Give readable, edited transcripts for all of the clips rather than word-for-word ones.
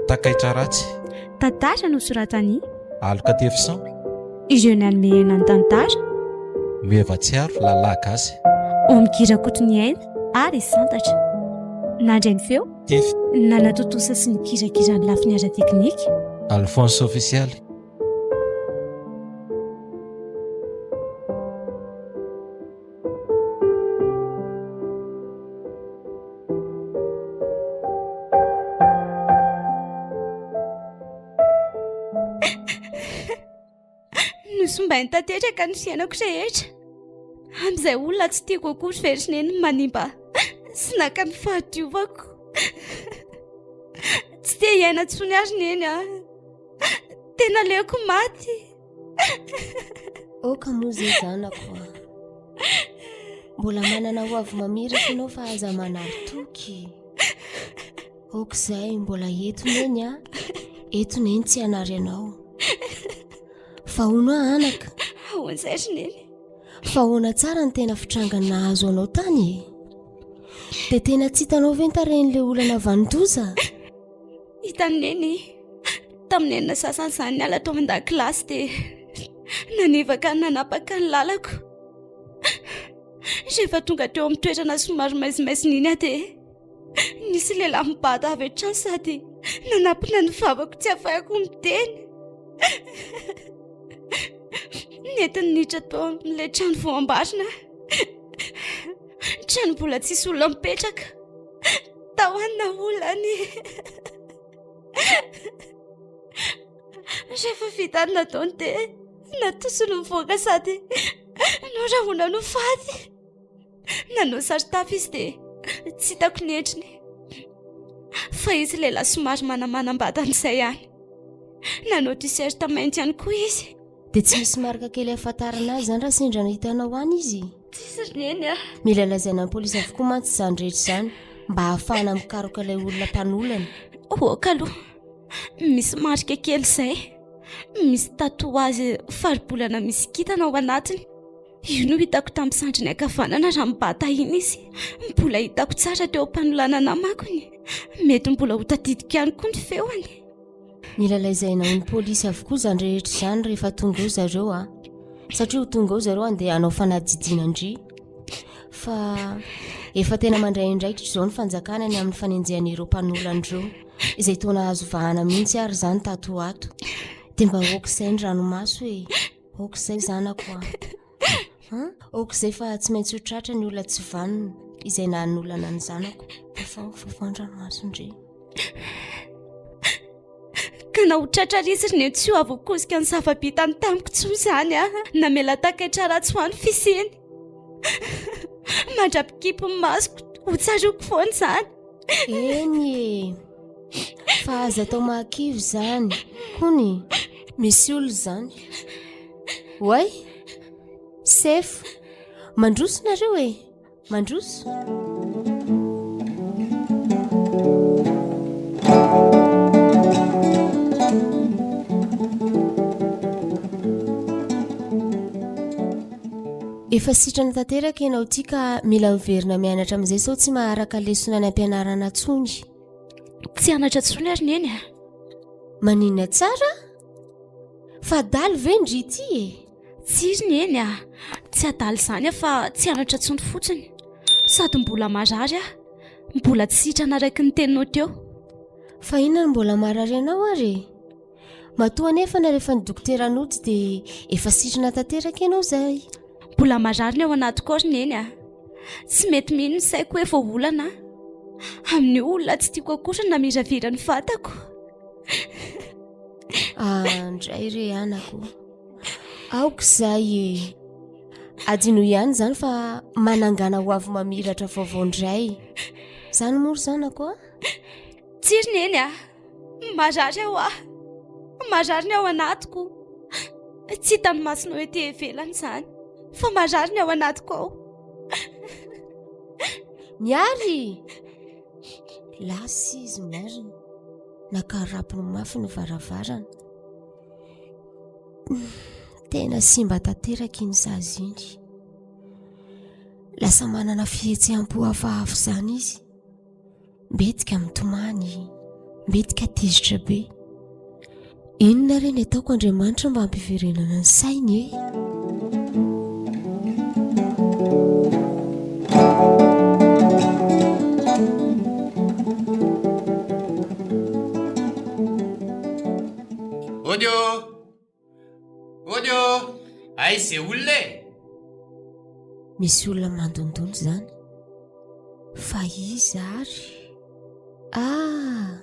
Takaitra ratsy. Tantara nosoratan'i. Aloka Tefison. Ireo nanome aina ny tantara. Meva Tsiaro, Lala Gasy. Omgy Rakotoniaina ary Santatra. Nandray ny feo. Tefy. Nanatontosa sy nikirakira ny lafiny ara-teknika. Alphonse Ofisialy. Nosimbainy tanteraka ny fiainako rehetra. Amin'izay olona tsy tiako akory ve ry neny manimba sy naka ny fahadiovako. Tsy te hiaina intsony aho ry neny a. Tena aleoko maty. Oka moa zay zanako a. Mbola manana ho avy mamiratra ianao fa aza manary toky. Oka izay mbola eto neny a. Eto neny tsy hanary anao. Fa hono aho anaka. Ahoana izay ry neny? Fa ahoana tsara ny tena fitrangany nahazo anao tany e? Dia tena tsy hitanao ve ny tarehin'ilay olana vanon-doza? Hitan'i Neny tamin'ny enina sasany izany niala tao an-dakilasy dia nanivaka nanapaka ny lalako. Rehefa tonga teo amin'ny toerana somary maizimaizina iny aho dia nisy lehilahy mibata avy hatrany sady nanampina ny vavako tsy afahako miteny. Nentiny niditra tao amin'ilay trano voambarina. Trano mbola tsisy olona mipetraka. Tao any naolany. Rehefa vita ny nataony dia natosiny nivoaka sady norahona no faty. Nanao saron-tava izy dia tsy hitako ny endriny. Fa izy lehilahy somary manamanam-batana izay ihany. Nanao t-shirt mainty ihany koa izy. Dia tsy misy marika kely ahafantarana azy izany raha sendra nahita anao any izy? Tsisy ry neny a! Mila lazaina amin'ny polisy avokoa mantsy izany rehetra izany mba hahafahana mikaroka ilay olona mpanolana. Ok aloha, misy marika kely izay, misy tatouage faribolana misy kintana ao anatiny. Io no hitako tamin'ny sandriny ankavanana raha mibata iny izy. Mbola hitako tsara teo am-panolanana amakony. Mety mbola ho tadidiko ihany koa ny feony. Mila lazaina ho ny polisy avokoa izany rehetra izany rehefa tonga eo zareo a. Satria ho tonga eo zareo andeha hanao fanadihadiana an-dry. Fa efa tena mandray andraikitra izao ny fanjakana ny amin'ny fanenjehana ireo mpanolana ireo. Izay toa nahazo vahana mihitsy ary izany tato ho ato. Dia mba aoka izay ny ranomaso e. Aoka izay zanako a. An? Aoka izay fa tsy maintsy ho tratra ny olona tsy vanona izay nanolana ny zanako. Fafao, fafao ny ranomason-dry. Ka na ho tratra ary izy ry neny tsy ho avoakosika ny zava-bitany tamiko intsony izany a. Namela takaitra ratsy ho an'ny fisiany. Mandra-pikipy ny masoko ho tsaroako foana izany. Eny e. Fa aza atao mahakivy izany. Kony, misy olona izany. Oay! Sefo! Mandroso nareo e! Mandroso! Efa sitrana tanteraka ianao ity ka mila miverina mianatra amin'izay sao tsy maharaka lesona any am-pianarana intsony. Tsy hianatra intsony ary neny a! Maninona tsara? Fa adala ve ndry ity e? Tsia ry neny a! Tsy adala izany aho fa tsy hanatra intsony fotsiny. Sady mbola marary aho. Mbola tsy sitrana araka ny teninao teo. Fa inona no mbola marary anao ary e? Matoa anefa nalefan'ny dokotera nody dia efa sitrana tanteraka ianao izay. Mbola marary ny ao anatiko ao ry neny a! Tsy mety mino ny saiko hoe voaolana aho. Amin'ny olona tsy tiako akory ny namiravira ny vatako. Andray re anako. Aoka izay e. Adino ihany izany fa manangana ho avy mamiratra vaovao indray. Izany moa ry zanako a? Tsia ry neny a. Marary aho a. Marary ny ao anatiko. Tsy hitan'ny masonao ety ivelany izany fa marary ny ao anatiko ao. Miary! Lasa izy marina. Nakarapony mafy ny varavarana. Tena simba tanteraka iny zaza iny. Lasa manana fihetseham-po hafahafa izany izy. Mbetika mitomany, mbetika tezitra be. Inona re ny ataoko Andriamanitra mba hampiverenana ny sainy e? Ody ô! Ody ô! Aiza izay olona e? Misy olona mandondona izany. Fa iza ary? Ah!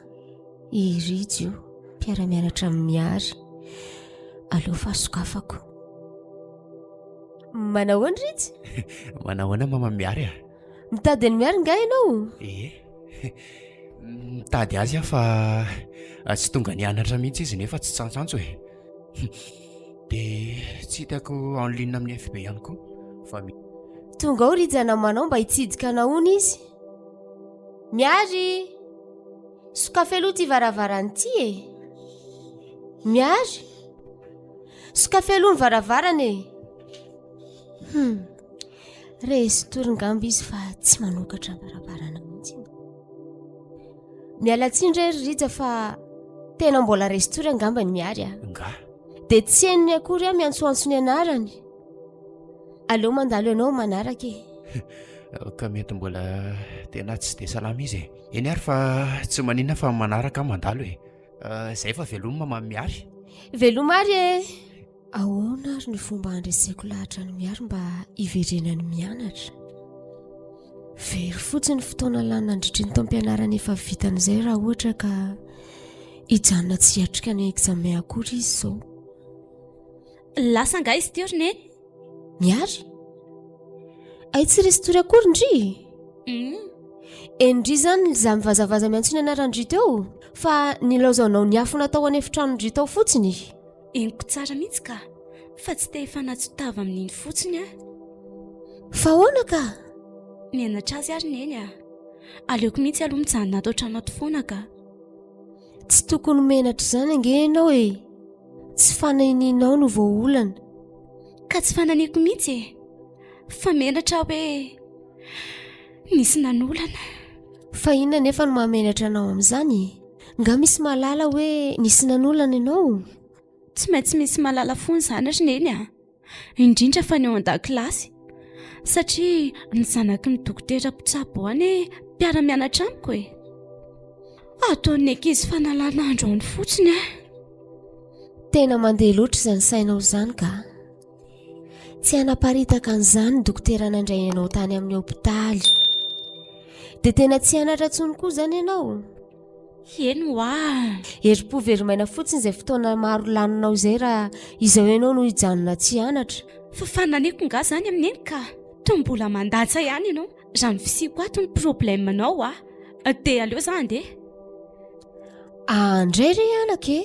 I Rijo io, mpiara-mianatra amin'i Mihary. Aleo fa sokafako. Manahoana Rijo? Manahoana mama Mihary a? Mitady an'i Mihary nga ianao? Ee. Mitady azy aho fa tsy tonga nianatra mihitsy izy nefa tsy tsantsantso e. Dia tsy hitako en ligne amin'ny FB ihany koa fa mi- Tonga ao Rija namanao mba hitsidika anao hono izy. Mihary! Sokafy aloha ity varavarana ity e! Mihary! Sokafy aloha ny varavarana e! Hum. Resy tory ngamba izy fa tsy manokatra varavarana mihitsy. Miala tsiny re ry Rija fa tena mbola resy tory angamba ny Mihary a. Nga? Dia tsy henony akory aho miantsoantso ny anarany. Aleo mandalo ianao manaraka e. Ka mety mbola tena tsy dia salama izy e. Eny ary fa tsy maninona fa manaraka aho mandalo e. Izay fa veloma Mama Mihary. Veloma ary e. Ahoana ary ny fomba handreseko lahatra an'i Mihary mba hiverenany mianatra? Very fotsiny ny fotoana lany nandritry ny taom-pianarana efa vitany izay raha ohatra ka hijanona tsy hiatrika ny examen akory izy izao. Lasa angaha izy teo ry Neny? Mihary? Hay tsy resy tory akory ndry? Hum. Eny ndry izany za mivazavaza miantso ny anaran-dry teo fa nilaozanao niafina tao an'efitranon-dry tao fotsiny. Henoko tsara mihitsy ka! Fa tsy te hifanatso tava amin'iny fotsiny aho. Fa ahoana ka? Mianatra azy ary Neny a! Aleoko mihitsy aloha mijanona ato an-trano ato foana ka! Tsy tokony ho menatra izany ange ianao e! Tsy fanahinianao no voaolana. Ka tsy fanahiniako mihitsy e! Fa menatra aho hoe nisy nanolana. Fa inona anefa no mahamenatra anao amin'izany e? Nga misy mahalala hoe nisy nanolana ianao? Tsy maintsy misy mahalala foana izany ry Neny a! Indrindra fa ny ao an-dakilasy. Satria ny zanaky ny dokotera mpitsabo anie mpiara-mianatra amiko e! Ataon'ny ankizy fanalana andro any fotsiny aho. Tena mandeha loatra izany sainao izany ka! Tsy hanaparitaka an'izany ny dokotera nandray anao tany amin'ny hopitaly. Dia tena tsy hianatra intsony koa izany ianao? Eny hoa! Herim-po very maina fotsiny izay fotoana maro laninao izay raha izao ianao no hijanona tsy hianatra. Fa fananiko nga izany amin'iny ka! Toa mbola mandatsa ihany ianao raha ny fisiako ato ny problème-nao a! Dia aleo za handeha. Ah ndray re anaka e!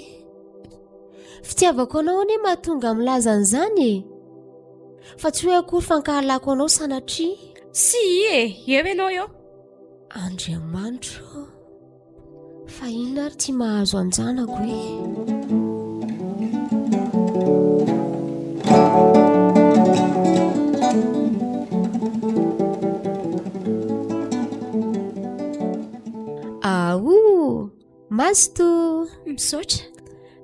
Fitiavako anao anie mahatonga milaza an'izany e! Fa tsy hoe akory fankahalako anao sanatria. Si e! Eo ianao eo. Andriamanitro ô! Fa inona ary ty mahazo an-janako e? Aoh! Mazotoa! Misaotra.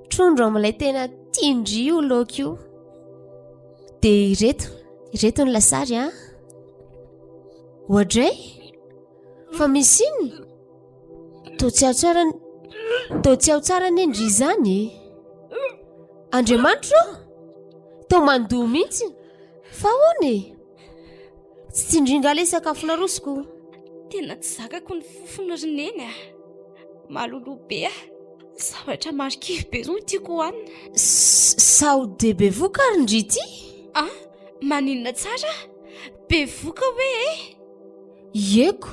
Trondro amin'ilay tena tian-dry io laoka io. Dia ireto, ireto ny lasary an. Oadray? Fa misy inona? Toa tsy ao tsara, toa tsy ao tsara anie ndry izany e. Andriamanitro ô! Toa mandoa mihitsy. Fa ahoana e? Tsy tsindringa ilay sakafo narosoko. Tena tsy zakako ny fofona ry neny a. Maloloha be aho. Zavatra marikivy be izao no tiako hohanina. Sao dia bevoka ary ndry ity? Ah, maninona tsara? Bevoka hoe e? Ieko.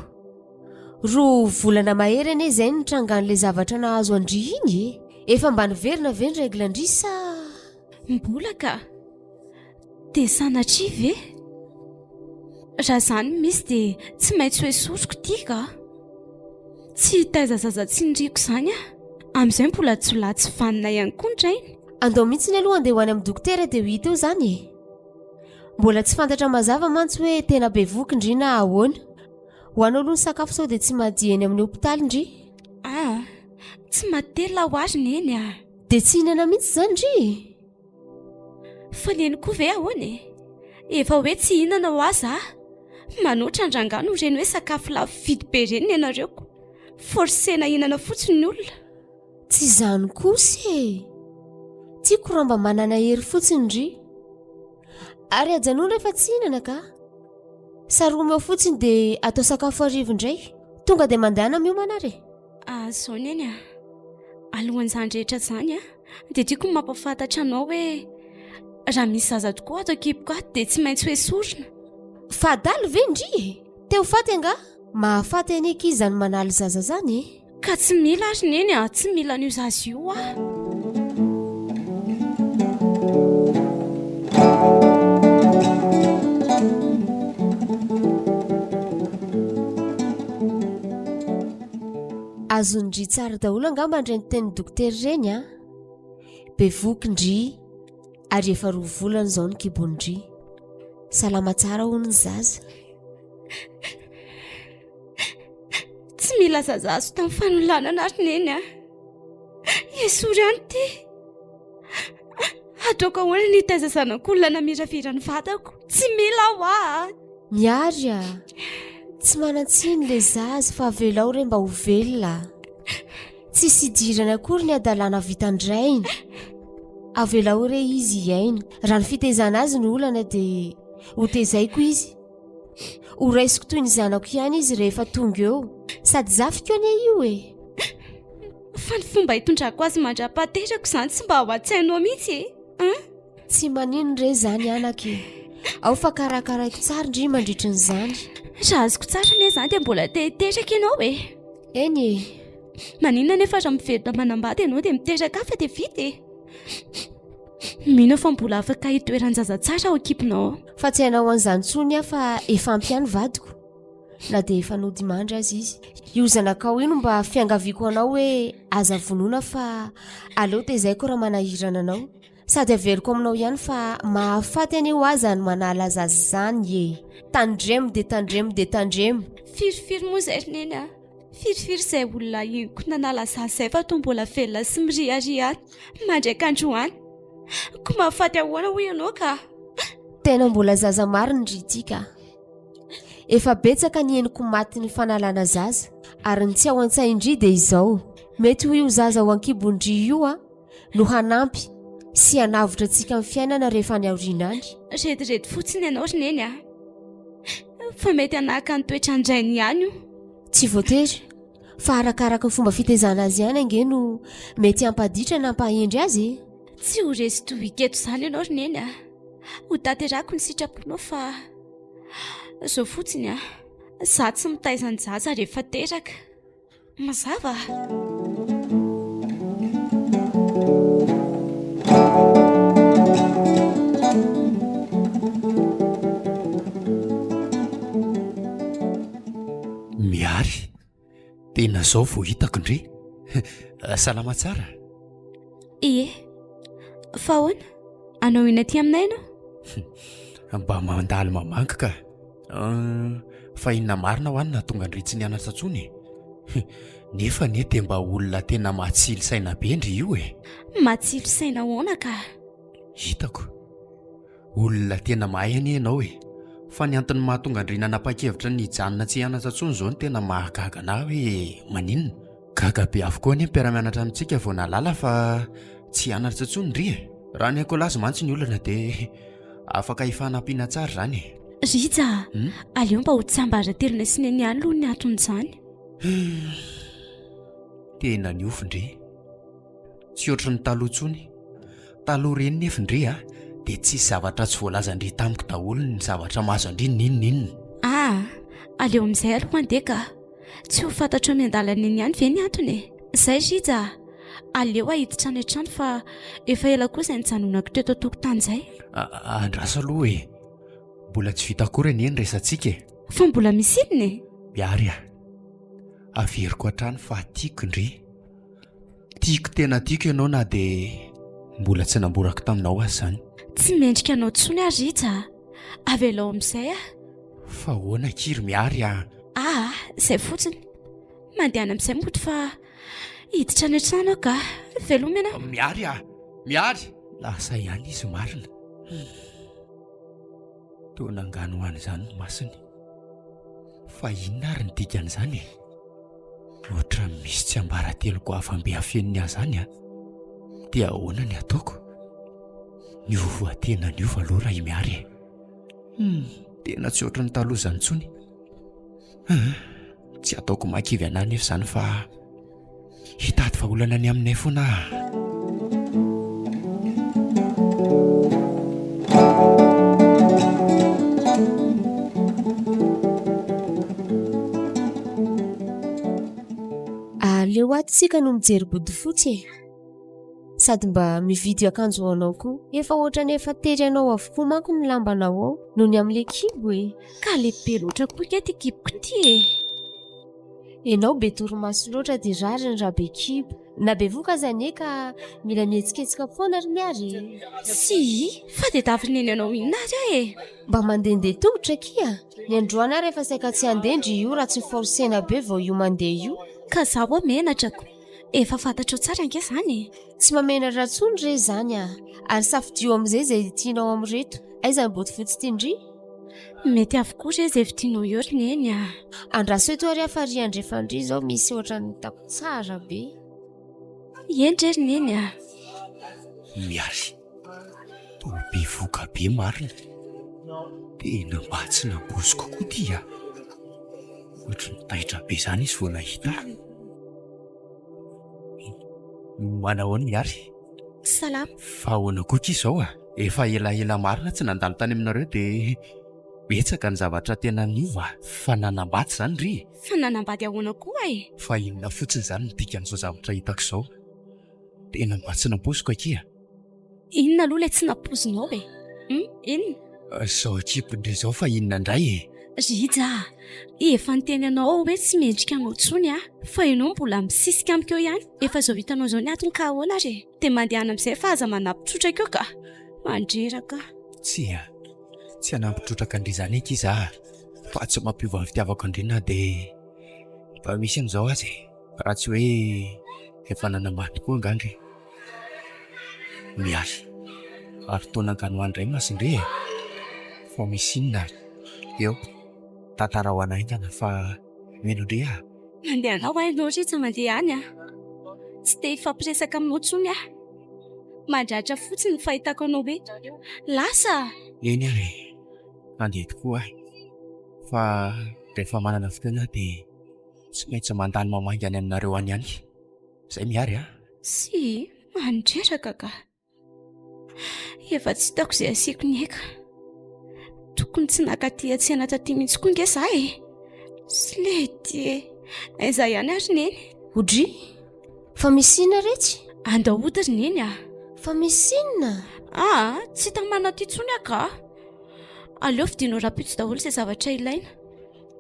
Roa volana mahery anie izay nitrangan'ilay zavatra nahazo an-dry iny e. Efa mba niverina ve ny règle-ndry sa. Mbola ka. Dia sanatria ve? Raha izany no misy dia tsy maintsy ho esoriko ity ka. Tsy hitaiza zaza tsy niriako izany aho. Amin'izay mbola jiolahy tsy vanona ihany koa ny rainy. Andao mihitsiny aloha andeha ho any amin'ny dokotera dia ho hita eo izany e. Mbola tsy fantatra mazava mantsy hoe tena bevohoka ndry na ahoana. Ho anao aloha ny sakafo sao dia tsy madio eny amin'ny hopitaly ndry. Ah, tsy matelina ho azy neny ah. Dia tsy hihinana mihitsy izany ndry? Fa neny koa ve ahoana e? Efa hoe tsy hihinana ho aza ah. Manoatra an-drangahy no ireny hoe sakafo lafo vidy be ireny ny anareo ko. Forcena hihinana fotsiny ny olona. Tsy izany kosa e! Tiako raha mba manana hery fotsiny ndry. Ary ajanony rehefa tsy hihinana ka. Saromy ao fotsiny dia atao sakafo hariva indray. Tonga dia mandehana miomana ary e. Ah, izao neny a. Alohan'izany rehetra izany a, dia tiako ny mampahafantatra anao hoe raha misy zaza tokoa ato an-kiboko ato dia tsy maintsy ho esorina. Fa adala ve ndry e? Te ho faty angaha? Mahafaty anie akia izany manala zaza izany e. Ka tsy mila ary neny a, tsy mila an'io zaza io aho. Azon-dry tsara daholo angamba ireny tenin'ny dokotera ireny a. Bevohoka ndry ary efa roa volana izao ny kibon-dry. Salama tsara hono ny zaza. Tsy mila zaza azo tamin'ny fanolanana ary neny a. Esory ihany ity. Ataoko ahoana ny hitaiza zanak'olona namiravira ny vadako? Tsy mila aho a! Miary a! Tsy manan-tsiny le zaza fa avelao re mba ho velona a! Tsisy idirany akory ny hadalana vitan-drainy. Avelao re izy hiaina. Raha ny fitaizana azy no olana dia ho tezaiko izy. Ho raisiko toy ny zanako ihany izy rehefa tonga eo. Sady zafiko anie io e! Fa ny fomba hitondrako azy mandra-pahaterako izany tsy mba ao an-tsainao mihitsy e! Hein? Tsy manino re izany anaka e! Ao fa karakaraiko tsara ndry mandritrin'izany. Raha azoko tsara anie izany dia mbola te hiteraka ianao e! Eny e! Maninona anefa raha miverina manambady ianao dia miteraka hafa dia vita e! Mino aho fa mbola afaka hitoeran-jaza tsara ao an-kibonao ao. Fa tsy hanao an'izany intsony aho fa efa ampy ihany vadiko. Na dia efa nodimandry aza izy. Io zanakao io no mba fiangaviako anao hoe aza vonoina fa aleo tezaiko raha manahirana anao. Sady averiko aminao ihany fa mahafaty anie ho aza ny manala zaza izany e! Tandremo dia tandremo dia tandremo. Firifiry moa izay ry Neny a! Firifiry izay olona henoko nanala zaza izay fa toa mbola velona sy miriaria any mandraka androany. Koa mahafaty ahoana hoy ianao ka? Tena mbola zaza marina ry ity ka! Efa betsaka ny henoko matin'ny fanalana zaza ary ny tsy ao an-tsain-dry dia izao, mety ho io zaza ao an-kibon-dry io a no hanampy sy hanavotra antsika amin'ny fiainana rehefa any aoriana any. Rediredy fotsiny ianao ry Neny a! Fa mety hanahaka ny toetran-drainy ihany io. Tsy voatery, fa arakaraka ny fomba fitaizana azy ihany ange no mety hampaditra na hampahendry azy e! Tsy ho resy tohika eto izany ianao ry Neny a! Ho tanterahako ny sitraponao fa izao fotsiny a, za tsy mitaiza ny zaza rehefa teraka. Mazava? Miary, tena zao vao hitako ndry. Salama tsara? Ie. Fa ahoana? Hanao inona aty aminay ianao? Mba mandalo mamangy ka. Fa inona marina hoa no nahatonga an-dry tsy nianatra intsony e? Nefa anie dia mba olona tena matsilo saina be ndry io e! Matsilo saina ahoana ka? Hitako. Olona tena mahay anie ianao e! Fa ny antony mahatonga an-dry nanapa-kevitra ny hijanona tsy hianatra intsony izao no tena mahagaga anà hoe maninona? Gaga be avokoa anie ny mpiara-mianatra amintsika vao nahalala fa tsy hianatra intsony ndry e! Raha ny ekolazy mantsy ny olana dia afaka hifanampiana tsara izany e! Rija a! Aleo mba ho tsiambaratelonay sy Neny ihany aloha ny anton'izany. Tena niofo ndry. Tsy ohatry ny taloha intsony. Taloha ireny nefa ndry a, dia tsisy zavatra tsy voalazan-dry tamiko daholo ny zavatra mahazo an-dry n'inon'inona. Aa! Aleo amin'izay aloha andeha ka. Tsy ho fantatrao miandalana eny ihany ve ny antony e? Zay Rija a! Aleo ahiditra any an-trano fa efa ela koa izay nijanonako teto an-tokotany izay. Andraso aloha e! Mbola tsy vita akory anie ny resatsika e! Fa mbola misy inona e? Miary a! Averiko hatrany fa tiako ndry. Tiako tena tiako ianao na dia. Mbola tsy namborako taminao aza izany. Tsy mendrika anao intsony aho Rija a! Avelao amin'izay aho. Fa ahoana akia ry Miary a? Aa, izay fotsiny. Mandehana amin'izay mody fa hiditra any an-trano aho ka. Veloma ianao. Miary a! Miary! Lasa ihany izy marina. Toa nanganohano izany ny masony. Fa inona ary ny dikan'izany e? Ohatran'ny misy tsiambaratelo goavam-be afeniny ahy izany an! Dia ahoana ny ataoko? Niova tena niova aloha raha i Miary e! Hum, tena tsy ohatran'ny taloha izany intsony. Hum, tsy ataoko mahakivy anah anefa izany fa hitady vahaolana ny aminay foana aho. Aleo ato isika no mijery bodofotsy e. Sady mba mividy akanjo ho anao koa. Efa ohatran'ny efa tery anao avokoa manko ny lambanao ao noho ny amin'ilay kibo e. Ka lehibe loatra koa kay ity kiboko ity e. Enao be torimaso loatra dia rariny raha be kibo. Na bevoka aza anie ka mila mihetsiketsika foana ry Miary e. Tsia, fa dia davin'iny anao inona ary aho e. Mba mandehandeha tongotra akia. Ny androany ary efa saika tsy handeha ndry io raha tsy forcena be vao io mandeha io. Ka za ho'a menatra ko. Efa fantatrao tsara ange izany e. Tsy mamenatra intsony re izany a. Ary safidio amin'izay izay tianao amin'ireto. Aiza ny bodofotsy ity ndry? Mety avokoa re izay vidianao eo ry Neny a. Andraso eto ary aho fa ry andrefan-dry izao misy ohatran'ny hitako tsara be. Eny re ry Neny a. Miary, toa bevoka be marina. Tena mba tsy nampoiziko koa ity a. Ohatry ny taitra be izany izy vao nahita ahy. Manahoana Miary? Salama. Fa ahoana koa akia izao a? Efa elaela marina tsy nandalo tany aminareo dia betsaka ny zavatra tena niova. Fa nanambady izany ry e? Fa nanambady ahoana koa e? Fa inona fotsiny izany no dikan'izao zavatra hitako izao? Tena mba tsy nampoiziko akia. Inona aloha ilay tsy nampoizinao e? Hum, inona? Izao kibon-dry izao fa inona indray e? Rija a! Efa niteny anao aho hoe tsy mendrika anao intsony aho, fa ianao mbola misisika amiko eo ihany. Efa izao hitanao izao ny atony ka ahoana ary e? Dia mandehana amin'izay fa aza manampy trotraka eo ka! Mandreraka aho. Tsia, tsy hanampy trotraka an-dry izany ankizy aho, fa tsy mampiova ny fitiavako an-dry na dia mba misy an'izao aza e! Raha tsy hoe efa nanambady koa angaha ndry. Miahy. Ary toa nankany ho any indray masy ndry e! Fa misy inona ary? Eo, tantarao anay haingana fa mino ndry ah! Mandehana hoa ianao Rija mandeha any ah! Tsy te hifampiresaka aminao intsony aho. Mandratra fotsiny ny fahitako anao eto. Lasa ah! Eny ary e! Handeha tokoa aho. Fa rehefa manana fotoana aho dia tsy maintsy mandany mamangy any aminareo any ihany. Zay Mihary a! Tsia, mandreraka ka! Efa tsy hitako izay asiako ny aiko. Tokony tsy nakaty an-tsena taty mihitsy koa nge za e! Sledy e! Aiza ihany ary Neny? Odry! Fa misy inona retsy? Andao hody ry Neny a! Fa misy inona? Aa, tsy tamana aty intsony aho ka! Aleo vidianao rahampitso daholo izay zavatra ilaina.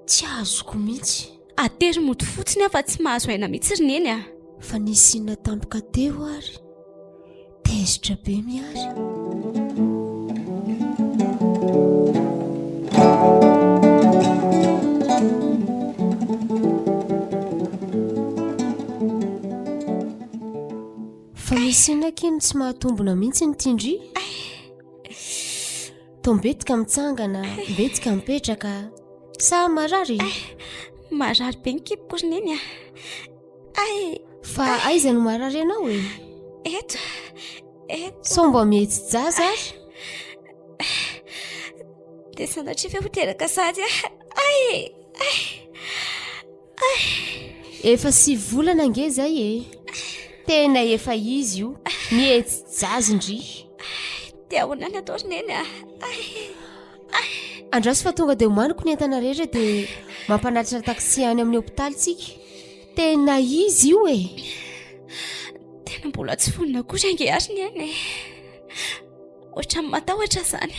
Tsy azoko mihitsy. Atery mody fotsiny aho fa tsy mahazo aina mihitsy ry Neny a! Fa nisy inona tampoka teo ary? Tezitra be Miary. Fa misy inona akia no tsy mahatombina mihitsy ny tian-dry? Toa mbetika mitsangana, mbetika mipetraka. Sa marary? Marary be ny kiboko ry Neny a! Ay! Fa aiza no marary anao e? Eto, eto. Sao mba mihetsi-jaza ary? Dia sanatria ve ho teraka sahady aho? Ay! Ay! Ay! Efa sivy volana ange izay e! Tena efa izy io, mihetsi-jaza ndry. Dia ahoana ny atao ry Neny a? Ay! Ay! Andraso fa tonga dia omaniko ny entana rehetra dia mampanatitra taxi any amin'ny hopitaly tsika. Tena izy io e! Tena mbola tsy vonona akory ange ary ny aina e! Ohatran'ny matahotra izany.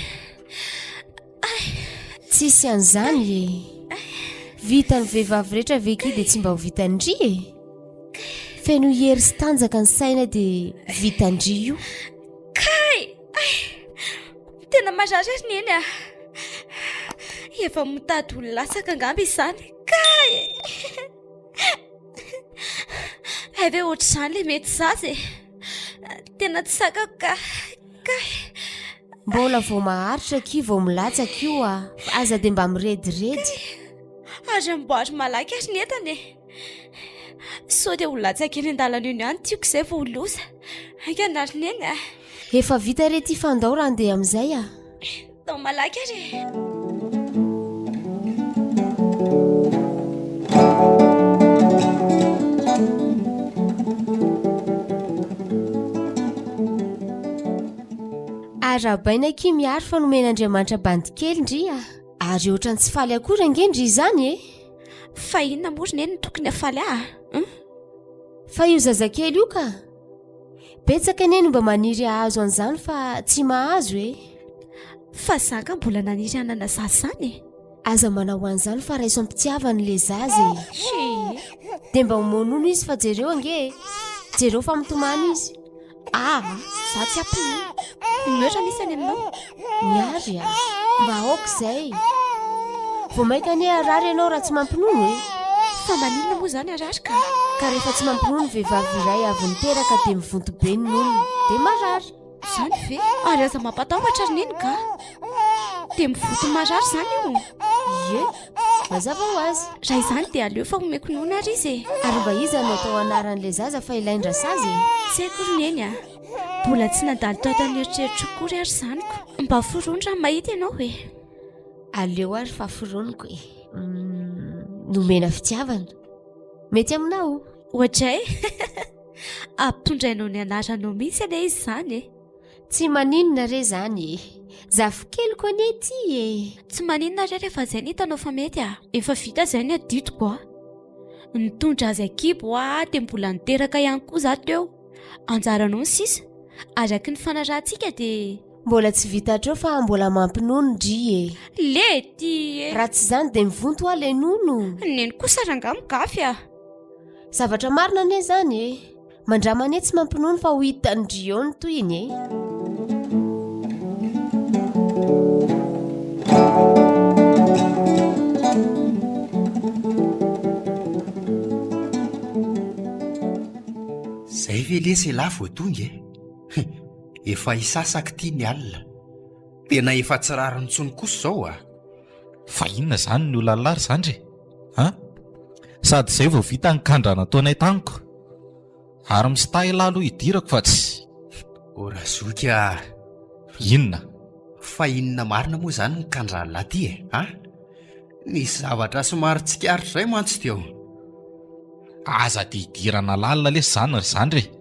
Ay! Tsisy an'izany e! Vitan'ny vehivavy rehetra ve ki dia tsy mba ho vitan-dry e? Feno hery sy tanjaka ny saina dia vitan-dry io. Ay! Tena marary ary neny a! Efa mitady ho latsaka angamba izany. Kay! Hay ve ohatr'izany ilay mety zaza e? Tena tsy zakako ka. Kay! Mbola vao maharitra akia vao milatsaka io a! Fa aza dia mba mirediredy. Ary amboary malaky ary ny entana e! Sao dia ho latsaka eny an-dalana eny ihany tiako izay vao ho loza. Haingana ry neny a! Efa vita re ity fa andao raha handeha amin'izay a! Tao malaky ary e! Arahabaina akia Miary fa nomen'Andriamanitra bandy kely ndry a! Ary ohatran'ny tsy faly akory ange ndry izany e! Fa inona moa ry neny no tokony hafaly ahy a? Fa io zazakely io ka! Betsaka anie no mba maniry hahazo an'izany fa tsy mahazo e! Fa za nga mbola naniry hanana zaza izany e! Aza manao an'izany fa raiso am-pitiavana ilay zaza e! Tsia! Dia mba omeo nono izy fa jereo ange e! Jereo fa mitomany izy. Aa! Za tsy hampinono. Mihoatra ny isany aminao. Miary a! Mba aoka izay. Vao mainka anie harary ianao raha tsy mampinono e! Fa maninona moa izany harary ka? Ka rehefa tsy mampinono vehivavy iray avy niteraka dia mivonto be ny nonony. Dia marary. Izany ve? Ary aza mampatahotra ry neny ka! Dia mivonto marary izany io? Ie. Mazava ho azy. Raha izany dia aleo fa omeko nono ary izy e. Ary mba iza no atao anaran'ilay zaza fa ilain-drasazy e? Tsy haiko ry Neny a. Mbola tsy nandalo tato an'eritreritro akory ary izany ko. Mba forony raha mahita ianao e. Aleo ary fa foroniko e. Nomena fitiavana. Mety aminao? Oadray! Ampitondrainao ny anaranao mihitsy anie izy izany e. Tsy maninona re zany e! Zafikeliko anie ty e! Tsy maninona re rehefa zay ny hitanao fa mety a! Efa vita zay ny adidiko a! Nitondra azy an-kibo aho dia mbola niteraka ihany koa za teo. Anjaranao ny sisa. Araka ny fanarahantsika dia. Mbola tsy vita hatreo fa mbola mampinono ndry e! Lety e! Raha tsy izany dia mivonto hoa le nono! Neny kosa rangaha migafy a! Zavatra marina anie zany e! Mandrama anie tsy mampinono fa ho hitan-dry eo ny tohiny e! Zay ve lesy elah vao tonga e? Efa hisasaky ity ny alina. Tena efa tsy rariny intsony kosa izao a! Fa inona izany ny olalahy ry zandry e? An? Sady izay vao vita ny kandra nataonay tamiko. Ary misitaha elah aloha hidirako fa tsy. O razoky a! Inona? Fa inona marina moa izany ny kandran'lah ty e? A? Nisy zavatra somary tsikaritra izay mantsy teo. Aza dia hidirana lalina lesy izany ry zandry e!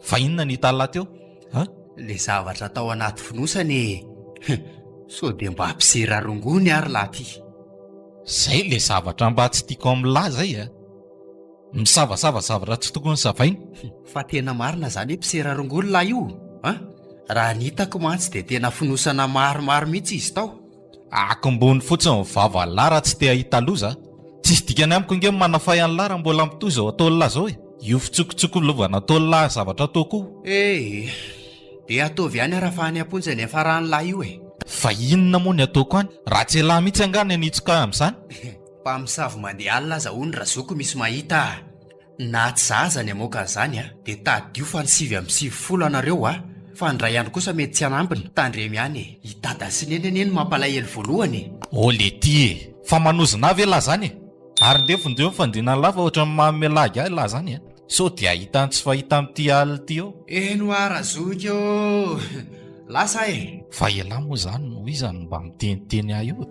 Fa inona ny hitan'lah teo? A? Le zavatra tao anaty fonosana e! Sao dia mba mpisera rongony ary lah ty? Zay le zavatra mba tsy tiako amin'lah zay a! Misavasava zavatra tsy tokony savaina. Fa tena marina zany hoe mpisera rongony lahy io an! Raha ny hitako mantsy dia tena fonosana maromaro mihitsy izy tao. Akombony fotsiny ny vavan'lah raha tsy te hahita loza a! Tsisy dikany amiko ange ny manafay an'lah raha mbola mitohy izao ataon'lah izao e! Io fitsokotsoko-lovana ataon'lah zavatra ataoko io. Eh! Dia ataovy ihany ara fa any am-ponja ny hiafaran'lah io e! Fa inona moa ny ataoko any? Raha tsy elah mihitsy angaha ny hanitsoka ahy amin'izany? Mpamosavy mandeha alina aza hono razoky misy mahita a! Na tsy za aza ny hamoaka an'izany a! Dia tadidio fa ny 99 anareo a! Fa ny iray andro kosa mety tsy hanambina, tandremo ihany e! I dada sy neny anie no mampalahelo voalohany e! Oh letia e! Fa manozona ahy ve lah zany e? Ary ndeha vonjeo ny fandriana an'lah fa ohatran'ny manome lagy ahy lah zany a! Sao dia hahita ny tsy fahita amin'ity alina ity eo? Eny hoa razoky ô! Lasa e! Fa ialahy moa izany no iza no mba miteniteny ahy eo e?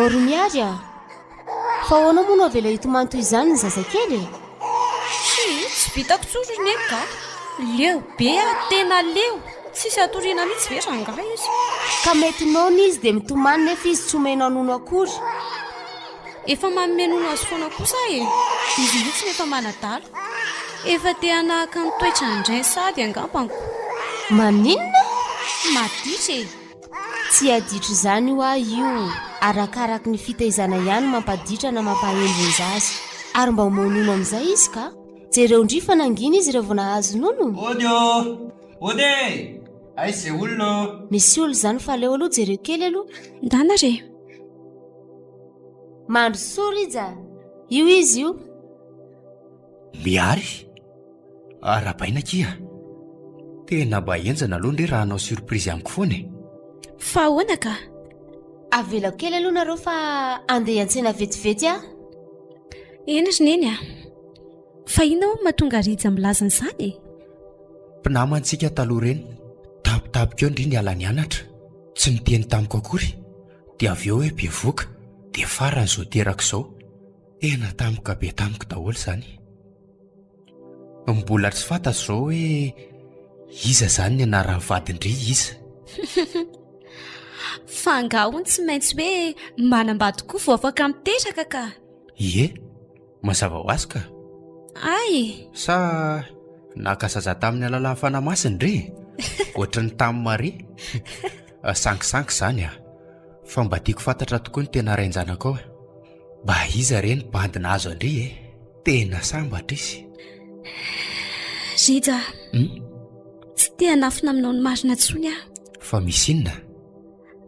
Ô ry Miary a! Fa ahoana moa no avela hitomany toy izany ny zazakely e? Tsia, tsy vitako intsony ry Neny ka! Leo be aho, tena leo! Tsisy hatoriana mihitsy ve rangahy izy? Ka mety noana izy dia mitomany nefa izy tsy omenao nono akory. Efa manome nono azy foana kosa aho e! Izy mihitsy no efa manadala. Efa te hanahaka ny toetran-drainy sahady angambany ko. Maninona? Maditra e! Tsy haditra izany hoa io, arakaraky ny fitaizana ihany mampaditra na mampahendry ny zaza. Ary mba omeo nono amin'izay izy ka! Jereo ndry fa nangina izy raha vao nahazo nono. Ody ô! Ody e! Aiza izay olona ô? Misy olona izany fa aleo aloha jereo kely aloha. Ndana re! Mandrosoa Rija! Io izy io. Mihary? Arahabaina akia. Tena mba henjana aloha ndry raha hanao surprise amiko foana e. Fa ahoana ka? Avelako kely aloha nareo fa andeha hiantsena vetivety aho. Eny ry Neny a! Fa inona hono mahatonga Rija milaza an'izany e? Mpinamantsika taloha ireny, tampotampoka eo ndry niala nianatra, tsy niteny tamiko akory, dia avy eo hoe bevoka, dia farany izao teraka izao. Tena tampoka be tamiko daholo izany. Mbola tsy fantatro izao hoe iza izany ny anaran'ny vadin-dry iza. Fa angaha hono tsy maintsy hoe manambady koa vao afaka miteraka ka? Ie, mazava ho azy ka. Ay! Sa naka zaza tamin'ny alalan'ny fanahy masina ndry? Ohatry ny tamin'i Maria. Sangisangy izany ah. Fa mba tiako fantatra tokoa ny tena rain-janakao e. Mba iza re ny bandy nahazo an-dry e? Tena sambatra izy. Rija, Hmm? tsy te hanafina aminao ny marina intsony aho. Fa misy inona?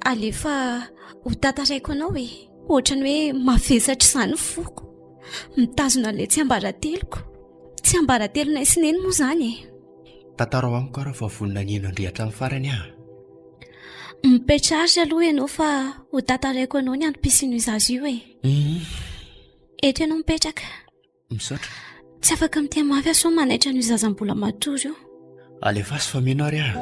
Alefa ho tantaraiko anao e. Ohatran'ny hoe mavesatra izany ny foko. Mitazona an'ilay tsiambarateloko. Tsiambaratelonay sy Neny moa izany e. Tantarao amiko ary fa vonona ny hino an-dry hatramin'ny farany aho. Mipetraha ary aloha ianao fa ho tantaraiko anao ny antom-pisian'io zaza io e. Hum. Eto ianao mipetraka. Misaotra. Tsy afaka miteny mafy aho sao manaitra an'io zaza mbola matory io. Alefaso fa mino ary aho.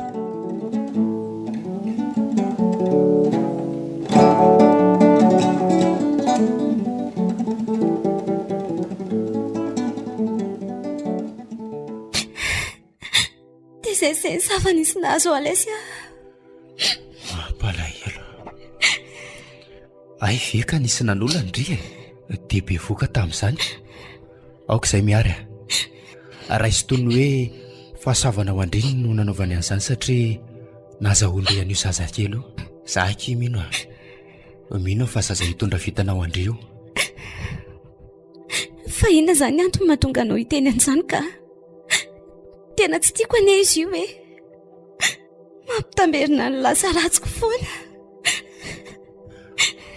Dia izay izay ny zava-nisy nahazo Alesy ah. Mampalahelo. Hay ve ka nisy nanolana ndry e? Dia bevoka tamin'izany. Aoka izay Mihary a. Raiso toy ny hoe fahasoavana ho an-dry no nanaovany an'izany satria nazahoan-dry an'io zazakely io. Za akia mino a. Mino aho fa zaza hitondra vintana ho an-dry io. Fa inona izany ny antony mahatonga anao hiteny an'izany ka? Tena tsy tiako anie izy io e. Mampitamberina ny lasa ratsiko foana.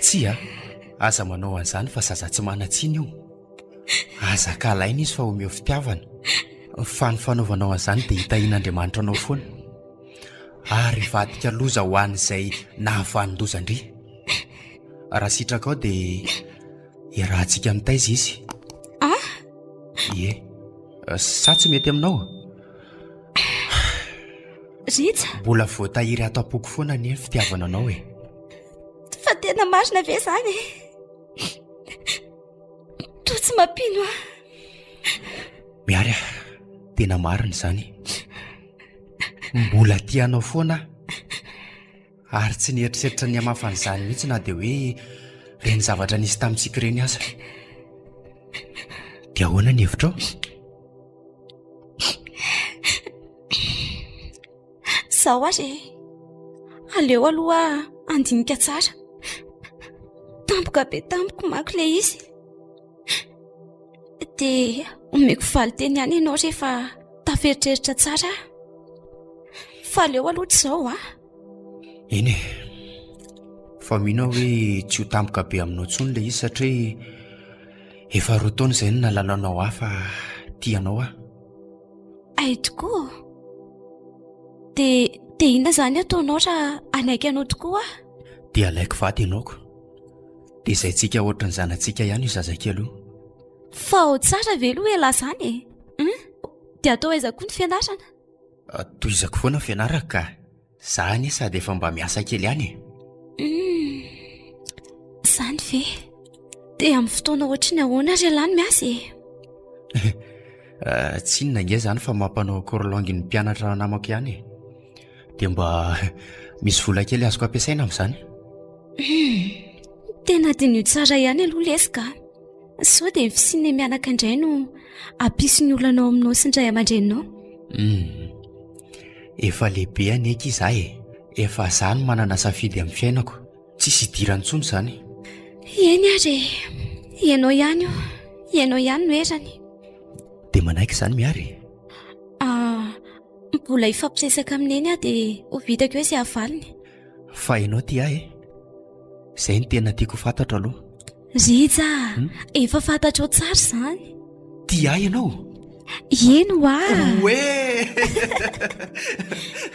Tsia, aza manao an'izany fa zaza tsy manan-tsiny io. Aza kalaina izy fa omeo fitiavana. Fa ny fanaovanao an'izany dia hitahian'Andriamanitra anao foana. Ary hivadika loza ho an'izay nahavanon-doza an-dry. Raha sitrakao dia iarahantsika mitaiza izy. Ah? Ie. Sa tsy mety aminao? Rija. Mbola voatahiry ato am-poko foana anie ny fitiavana anao e. Fa tena marina ve izany e? Toa tsy mampino ahy. Miary a, tena marina izany. Mbola tia anao foana aho. Ary tsy nieritreritra ny hamafa an'izany mihitsy na dia hoe ireny zavatra nisy tamintsika ireny aza. Dia ahoana ny hevitrao? Izao ary e. Aleo aloha handinika tsara. Tampoka be tamiko manko ilay izy. Dia omeko valin-teny ihany ianao rehefa taferitreritra tsara aho. Fa aleo aloha tsy izao a. Eny e. Fa mino aho hoe tsy ho tampoka be aminao intsony ilay izy satria efa roa taona izay no nahalalanao ahy fa tia anao aho. Hay tokoa. Dia dia inona izany ataonao raha hanaiky anao tokoa aho? Dia alaiko vady ianao ko. Dia izaintsika ohatran'ny zanatsika ihany io zazakely io. Fa ao tsara ve aloha ialahy izany e? Hum? Dia atao aiza koa ny fianarana? Tohizako foana ny fianarako ka. Za anie sady efa mba miasa kely ihany e. Hum, izany ve? Dia amin'ny fotoana ohatry ny ahoana ary ialahy no miasa e? Tsy inona ange izany fa mampanao cours langue ny mpianatra namako ihany e. Dia mba misy vola kely azoko ampiasaina amin'izany. Hum, tena diniho tsara ihany aloha lesy ka. Sao dia ny fisianay mianaka indray no hampisy ny olana ao aminao sy ny ray aman-dreninao. Hum, efa lehibe anie akia izaho e. Efa za no manana safidy amin'ny fiainako. Tsisy idirany intsony izany. Eny ary e! Ianao ihany io. Ianao ihany no erany. Dia manaiky izany Miary e? Ah, mbola hifampiresaka amin'i Neny aho dia ho vitako eo izay havaliny. Fa ianao tia ahy e? Izay no tena tiako ho fantatro aloha. Rija a! Efa fantatrao tsara izany. Tia ahy ianao? Eny hoa! Oe!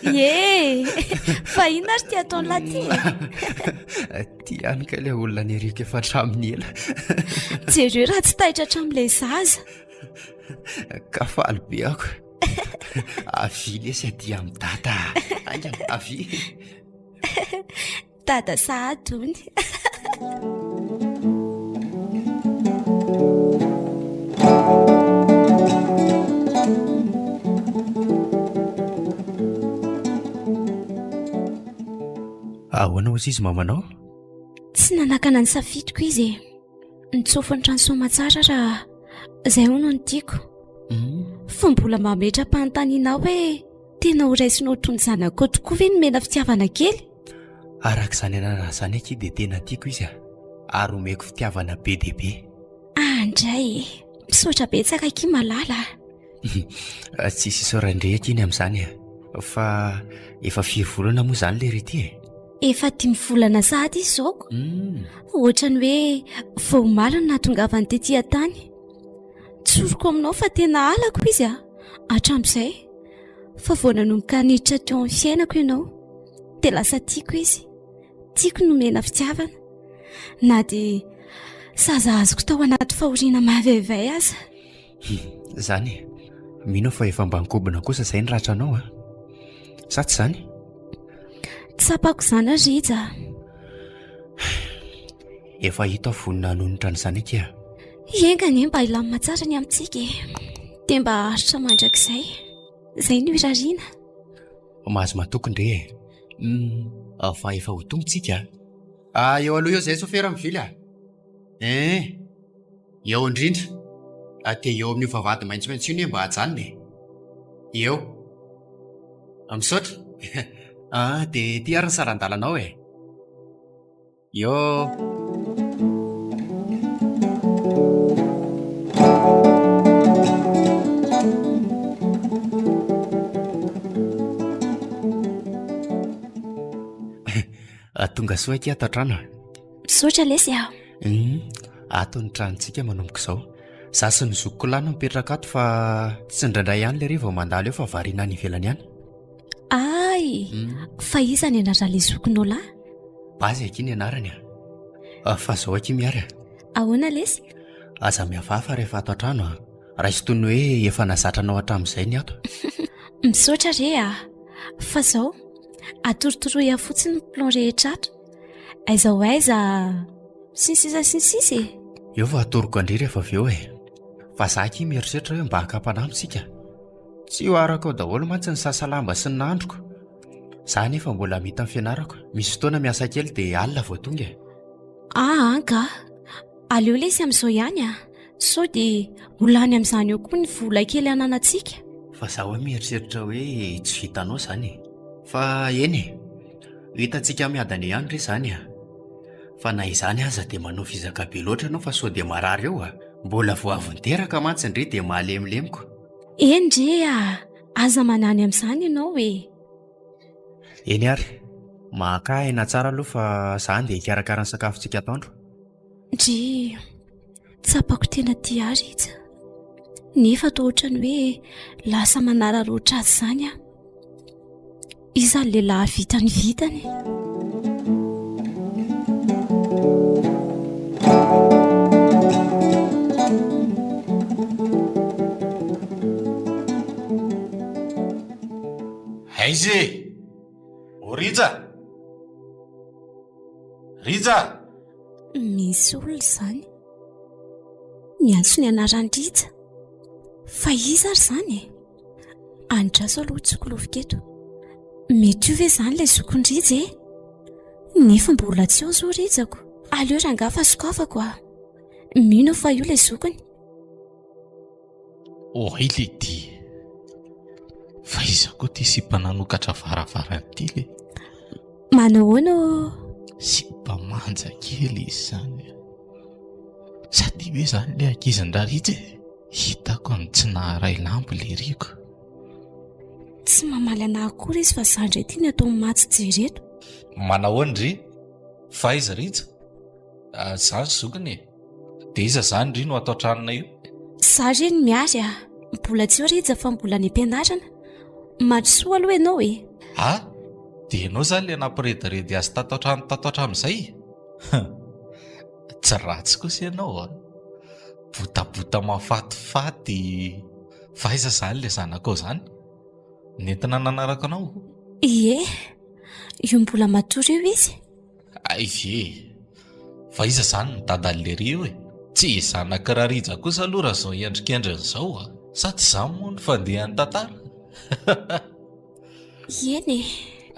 Ie! Fa inona ary ity ataon'lah ity e? Tia ihany kay ilay olona niriko efa hatramin'ny ela. Jereo raha tsy taitra hatramin'ilay zaza. Ka faly be ako. Avia lesy aty amin'i Dada. Haingana, avia. Dada sahady hono. Ahoana hozy izy mamanao? Tsy nanakana ny safidiko izy e. Nitsofy ny trano soamatsara raha izay hono no tiako. Hmm. Fa mbola mametra-panontaniana hoe tena ho raisinao toy ny zanakao tokoa ve ny mena fitiavana kely? Araka izany anarana izany akia dia tena tiako izy a, ary omeko fitiavana be dia be. Andray e! Misaotra betsaka akia Malala a! Tsisy isaoran-dry akia ny amin'izany a! Fa efa firy volana moa izany lery ity e? Efa dimy volana sahady izy izao ko! Ohatran'ny hoe vao omaly no nahatongavany tety an-tany. Tsoriko aminao fa tena halako izy a! Hatramin'izay. Fa vao nanomboka niditra teo amin'ny fiainako ianao dia lasa tiako izy. Tiako nomena fitiavana. Na dia zaza azoko tao anaty fahoriana mahaveivay aza. Izany e. Mino aho fa efa mba nikobona kosa izay ny ratranao a. Sa tsy izany? Tsapako izany ry Rija. Efa hita aho vonona hanonitra an'izany akia. Enga anie mba hilamina tsara ny amintsika e. Dia mba haharitra mandrakizay. Izay no irariana. Mahazo matoky ndre e. Hum, fa efa ho tonga tsika a. Ah, eo aloha eo izay sofera mivily a. Eh, eo indrindra. Ah, dia eo amin'io vavahady maitsomaitso io anie mba ajanona e. Eo. Misaotra. Ah, dia ity ary ny saran-dalanao e. Yo. Tonga soa akia ato an-trano a. Misaotra lesy a. Hum, ato ny tranontsika manomboka izao. Za sy ny zokiko lahy no mipetraka ato fa tsy indraindray ihany lery vao mandalo eo fa variana any ivelany any. Ay! Fa iza ny anaran'ilay zokinao lahy? Bazy akia ny anarany a. Fa zao akia Miary a. Ahoana lesy? Aza mihafahafa rehefa ato an-trano a. Raiso toy ny hoe efa nazatra anao hatramin'izay ny ato. Misaotra re a. Fa zao, atorotoroy ahy fotsiny ny plan rehetra ato. Aiza ho aiza sy ny sisa sy ny sisa e. Eo fa atoroko an-dry rehefa avy eo e. Fa za akia mieritreritra hoe mba hakam-panahy amintsika. Tsy ho araka ao daholo mantsy ny sasa lamba sy ny nahandroko. Za anefa mbola hamita ny fianarako. Misy fotoana miasa kely dia alina vao tonga e. Aa ka! Aleo lesy amin'izao ihany a! Sao dia ho lany amin'izany eo koa ny vola kely ananantsika. Fa za hoe mieritreritra hoe tsy vitanao izany e. Fa eny e! Ho hitantsika miadana eo ihany re izany a! Fa na izany aza dia manao vizaka be loatra ianao fa sao dia marary eo a! Mbola vao avy niteraka mantsy ndry dia mahalemolemiko. Eny re a! Aza manany amin'izany ianao e! Eny ary, maka aina tsara aloha fa za andeha hikarakara ny sakafontsika atoandro. Ndry, tsapako tena tia ahy Rija. Nefa toa ohatran'ny hoe lasa manararaotra azy izany aho. Iza ny lehilahy hahavita ny vitany? Aiza e? O Rija! Rija! Misy olona izany. Miantso ny anaran'i Rija. Fa iza ary izany e? Andraso aloha tsikolofika eto. Mety io ve izany ilay zokin'i Rija e? Nefa mbola tsy ao izao Rijako. Aleo rangahy fa sokafako a. Mino aho fa io ilay zokiny. Oay le ty. Fa iza koa ty sipa nanokatra varavarana ty le? Manahoana ô? Sipa manja kely izy izany. Sady hoe izany ilay ankizin-dRarija e. Hitako ny tsy naharay lambo le riko. Tsy mamaly anah akory izy fa za ndray ty ny ataony maha tsy jery eto. Manahoana ndry? Fa aiza Rija? Ah, za ny zokiny e. Dia iza zany ndry no ato an-tranonay io? Za re ny Miary a. Mbola tsy eo Rija fa mbola any am-pianarana. Mandrosoa aloha ianao e. Ah, dia ianao zany le nampirediredy azy tato an-trano tato hatramin'izay? Tsy ratsy kosa ianao a. Botabota mahafatifaty. Fa aiza izany ilay zanakao izany? Nentina nanaraka anao? Ie, io mbola matory io izy. Hay ve e! Fa iza izany ny dadan'i Lery io e? Tsy zanak'i Rarija kosa aloha raha izao endrikendriny izao a! Sa tsy izany moa no fandehan'ny tantara? Eny e,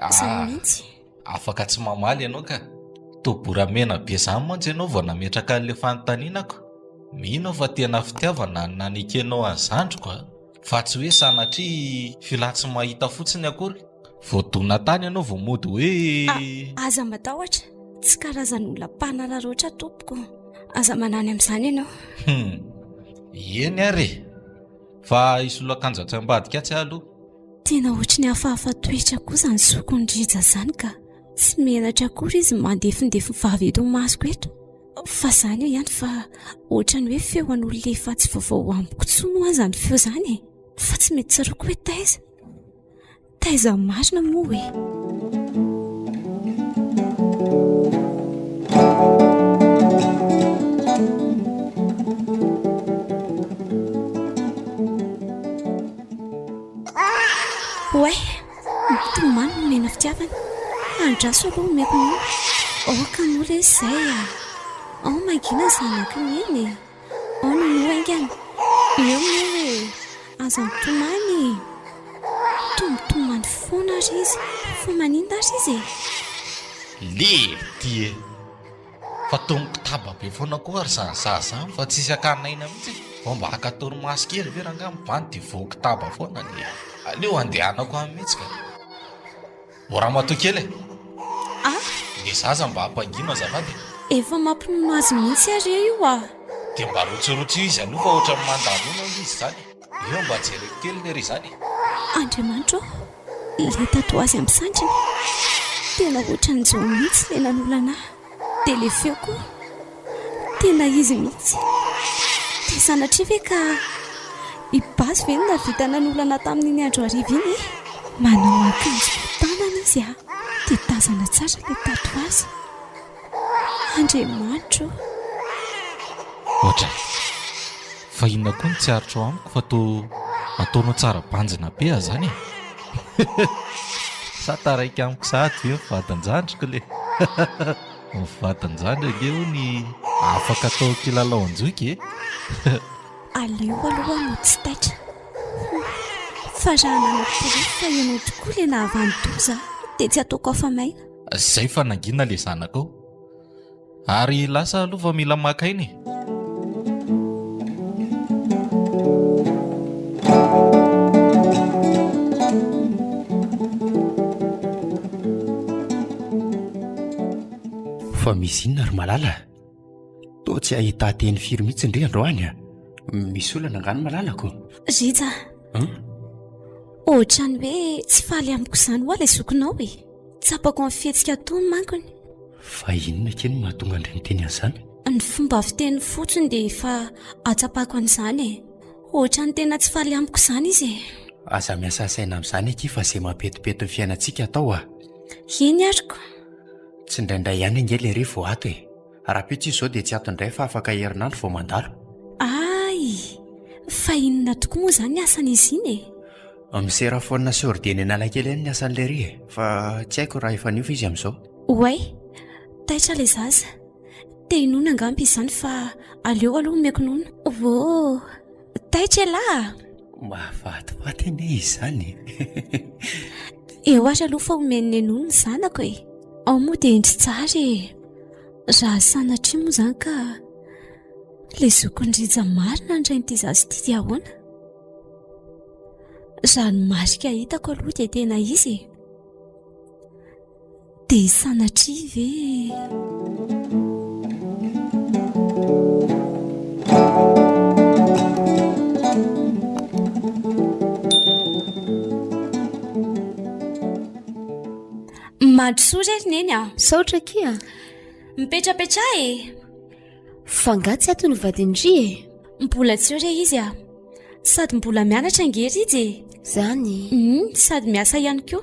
izany mihitsy. Afaka tsy mamaly ianao ka. Toa boramena be izany mantsy ianao vao nametraka an'ilay fanontaniana ko. Mino aho fa tena fitiavana no nanekenao an'i zandriko a! Fa tsy hoe sanatria filahy tsy mahita fotsiny akory. Voadona tany ianao vao mody hoe. A, aza matahotra, tsy karazan'olona mpanararaotra tompoko. Aza manany amin'izany ianao. Hum, eny ary e! Fa hisolo akanjo atsy ambadika atsy aho aloha. Tena ohatry ny hafahafa toetra koa izany zokin'i Rija izany ka. Tsy menatra akory izy mandefindefy vava eto imasoko eto. Fa izany eo ihany fa ohatran'ny hoe feo an'olona efa tsy vaovao amiko intsony hoa izany feo izany e. Fa tsy mety tsaroako hoe taiza. Taiza marina moa e. Oay, mitomany ny mena fitiavana. Andraso aloha omeko nono. Aoka moa re izay a. Ao mangina ny zanak'i Neny e. Ao nono haingana. Eo moa e. Aza mitomany e. Toa mitomany foana ary izy. Fa maninona ary izy e? Lery ty e. Fa toa mikotaba be foana koa ary zany zaza zany fa tsisy akan'aina mihitsy e. Vao mba haka torimaso kely ve rangaha ny bandy dia voakotaba foana le. Aleo andehanako any mihitsy ka. O ramatoa kely e. Ah! Le zaza mba ampangino azafady e. Efa mampinono azy mihitsy are io ah. Dia mba rotsirotsio izy aloha fa ohatran'ny mandanono ange izy izany e. Eo mba jereko kely ne ry zany e! Andriamanitra ô! Ilay tatouage amin'ny sandriny! Tena ohatran'i Joe mihitsy ilay nanolana ahy. Dia ilay feo koa! Tena izy mihitsy! Dia sanatria ve ka i Basy ve no nahavita nanolana ahy tamin'iny andro hariva iny e? Manao akanjo tanana izy a! Dia tazana tsara ilay tatouage. Andriamanitra ô! Ohatray. Fa inona koa no tsy aritrao amiko fa toa ataonao tsara banjina be aho zany e! Sa taraiky amiko sahady ve ny vadin-jandriko le? Ny vadin-jandry ange hono afaka atao kilalao an-joky e! Aleo aloha aho no tsy taitra. Hum. Fa raha hanana porofo fa ianao tokoa ilay nahavanon-doza dia tsy ataoko afa-maina. Zay fa nangina le zanakao. Ary lasa aloha fa mila maka aina e. Fa misy inona ry Malala? Toa tsy ahita teny firy mihitsy ndry androany a. Misy olana angaha ny malalako? Rija. Hein? Ohatran'ny hoe tsy faly amiko izany hoa ilay zokinao e. Tsapako amin'ny fihetsika ataony mankony. Fa inona kely no mahatonga an-dry miteny an'izany? Ny fomba fiteniny fotsiny dia efa ahatsapako an'izany e. Ohatran'ny tena tsy faly amiko izany izy e. Aza miasa saina amin'izany akia fa izay mampetipety ny fiainantsika atao a. Eny ary ko. Tsindraindray ihany ange lery vao ato e. Rahampitso izy izao dia tsy ato indray fa afaka herinandro vao mandalo. Ay! Fa inona tokoa moa izany ny asan'izy iny e? Misera phone sy ordi eny Analakely eny ny asan'i Lery e. Fa tsy haiko raha efa niova izy amin'izao. Oay! Taitra ilay zaza. Te hinono angamba izy izany fa aleo aloha omeko nono. Ô! Taitra ialahy a! Mahafatifaty anie izy izany e! Eo ary aloha fa omen'i Neny ny zanako e! Ao moa dia hendry tsara e! Raha sanatria moa izany ka ilay zokin'i Rija marina ny rain'ity zaza ity dia ahoana? Raha ny marika hitako aloha dia tena izy e! Dia sanatria ve. Mandrosoa re ry Neny a! Misaotra akia. Mipetrapetraha e! Fa nga tsy ato ny vadin-dry e? Mbola tsy eo re izy a! Sady mbola mianatra ange Rija e! Zany? Hum, sady miasa ihany koa.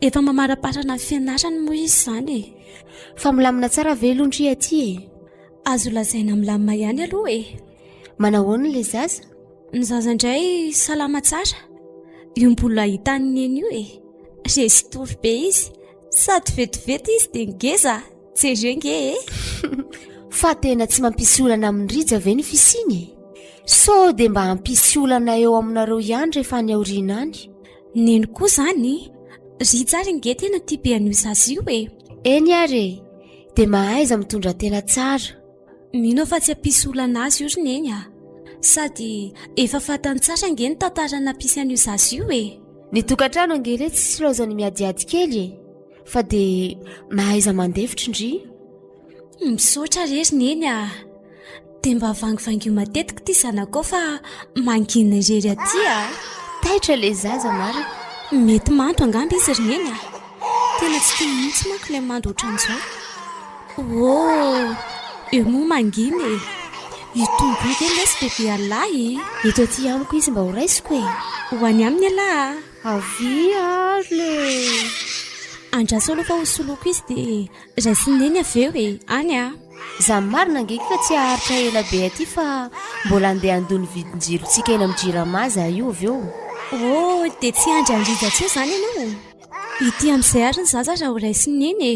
Efa mamaraparana ny fianarany moa izy izany e! Fa milamina tsara ve aloha ndry aty e? Azo lazaina milamina ihany aloha e! Manahoana ilay zaza? Ny zaza indray salama tsara. Io mbola hitan'i Neny io e! Resy tory be izy, sady vetivety izy dia ngeza. Jereo nge e! Fa tena tsy mampisy olana amin'i Rija ve ny fisiany e? Sao dia mba hampisy olana eo aminareo ihany rehefa any aoriana any? Neny koa izany, Rija ary nge tena tia be an'io zaza io e! Eny ary e! Dia mahaiza mitondra tena tsara. Mino aho fa tsy hampisy olana azy io ry Neny a! Sady efa fantany tsara ange ny tantara nampisy an'io zaza io e! Ny tokantrano ange re tsy laozan'ny miadiady kely e! Fa dia mahaiza mandefitra ndry. Misaotra re ry Neny a! Dia mba vangivangio matetika ity zanakao fa mangina irery aty a! Taitra ilay zaza marina. Mety mando angamba izy ry Neny a! Tena tsy tiany mihitsy manko ilay mando ohatran'izao. Oh! Eo moa mangina e! Io tongony io ve lesy bebe Allah e! Eto aty amiko izy mba ho raisiko e! Ho any aminy ialahy a! Avia ary le! Andraso aloha fa ho soloiko izy dia raisin'i Neny avy eo e! Any a! Za marina ange ka tsy haharitra ela be aty fa mbola andeha handoa ny vidin-jirontsika eny amin'ny Jirama za io avy eo. Oh! Dia tsy hiandry an'i Rija tsy eo izany ianao? Ity amin'izay ary ny zaza raha ho raisin'i Neny e!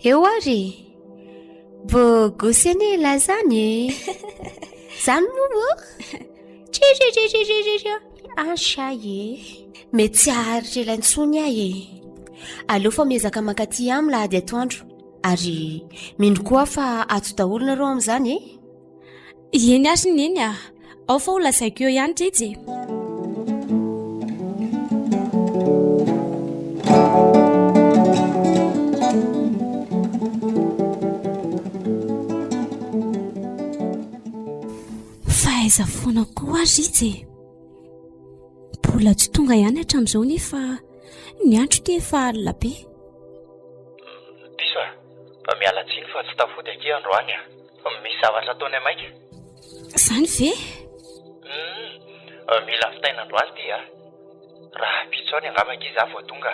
Eo ary e! Beau gosse anie elah zany e! Zany moa ô? Tririririririria Ansa e! Mety tsy haharitra ela intsony aho e! Aleo fa miezaka mankaty aminy lahady atoandro ary mino koa aho fa ato daholo nareo amin'izany e! Eny ary Neny a! Ao fa ho lazaiko eo ihany Rija e! Fa aiza foana koa ary Rija e? Mbola tsy tonga ihany hatramin'izao nefa ny andro ity efa alina be. Diso a! Miala tsiny fa tsy tafody akia androany a! Misy zavatra ataonay maika. Izany ve? Hum, mila vitaina androany ity a! Rahampitso any angamba akia za vao tonga.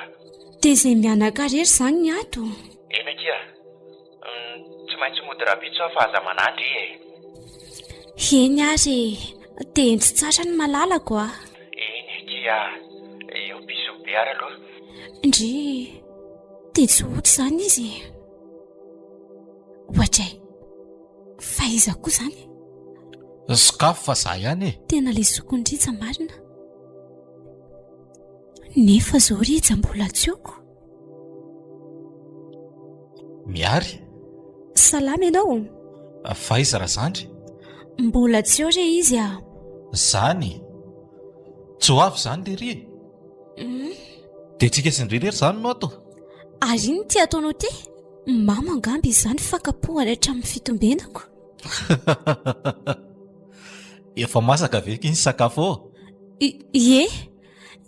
Dia izay mianaka irery izany ny ato? Eny akia. Tsy maintsy mody rahampitso aho fa aza manahy ndry e! Eny ary e! Dia ento tsara ny malalako a! Eny akia a! Eo bisous be ary aloha. Ndry, dia tsy hody izany izy e! Ohatray! Fa iza koa izany? Sokafy fa za ihany e! Tena ilay zokin'i Rija marina. Nefa izao Rija mbola tsy eo ko. Miary? Salama ianao? Fa aiza Razandry? Mbola tsy eo re izy a! Zany? Tsy ho avy izany lery e! Dia tsika sy ndry lery izany no ato? Ary inona ity ataonao ity? Mamo angamba izany fakapohana hatramin'ny fitombenako. Efa masaka ve ky ny sakafo ao? Ie,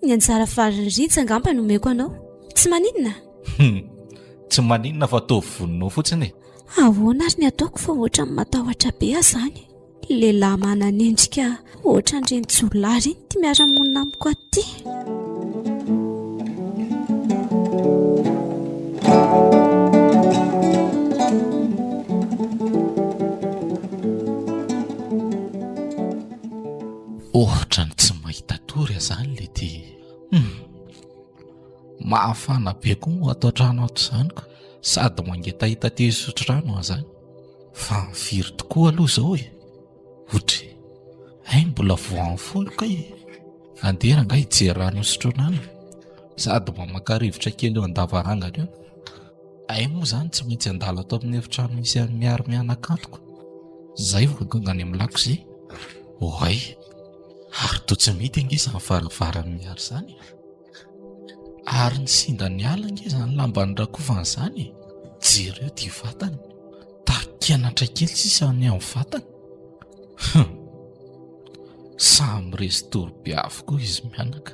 ny anjara varin'i Rija angamba no omeko anao. Tsy maninona? Tsy maninona fa ataovy voninao fotsiny e. Ahoana ary ny ataoko fa ohatran'ny matahotra be aho izany. Lehilahy manan'endrika ohatran'ireny jiolahy ireny ity miara-monina amiko aty. Ohatran'ny tsy mahita tory aho izany le ty. Hum. Mafana be koa moa ato an-trano ato izany ka. Sady mangetaheta te hisotro rano aho izany. Fa firy tokoa aloha izao e? Ohatry, hay mbola voan'ny folo kay e. Andeha rangahy hijery rano hosotroina any. Sady mba maka rivotra kely eo an-davarangana eo. Hay moa izany tsy maintsy handalo ato amin'ny efitrano misy an'i Miary mianaka atoko. Izay vao tonga any amin'ny lakozia. Oay, ary toa tsy mety ange izany varavaran'i Miary izany e. Ary ny sindan'ny ala ange izany lamban'ny rakofana izany e! Jereo ity vatany, takenatra kely sisa ny amin'ny vatany. Hum! Samy resy tory be avokoa izy mianaka.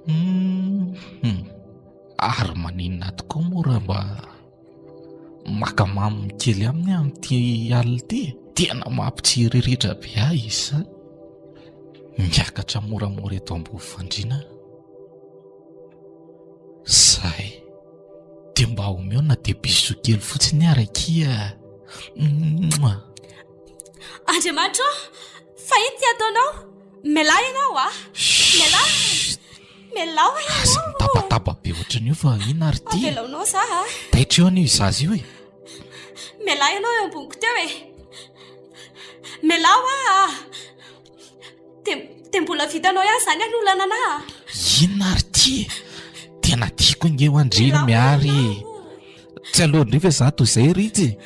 Hum! Ary maninona tokoa moa raha mba maka mamy kely aminy aho amin'ity alina ity e? Tena mampitsiriritra be ahy izy izany. Miakatra moramora eto ambony fandriana aho. Zay. Dia mba omeo na dia bisou kely fotsiny ary akia. Mouah. Andriamanitra ô! Fa ino ty ataonao? Mialà ianao a! Mialà! Mialà hoa ianao! Aza mitabataba be ohatran'io fa inona ary ity? Avelaonao za a! Taitra eo anie io zaza io e! Mialà ianao eo amboniko teo e! Mialà hoa a! Dia dia mbola vitanao ihany izany hanolana anah a! Inona ary ity e? Tena tiako ange ho an-dry ry Miary e! Tsy aleon-dry ve za toy izay ry itsy e?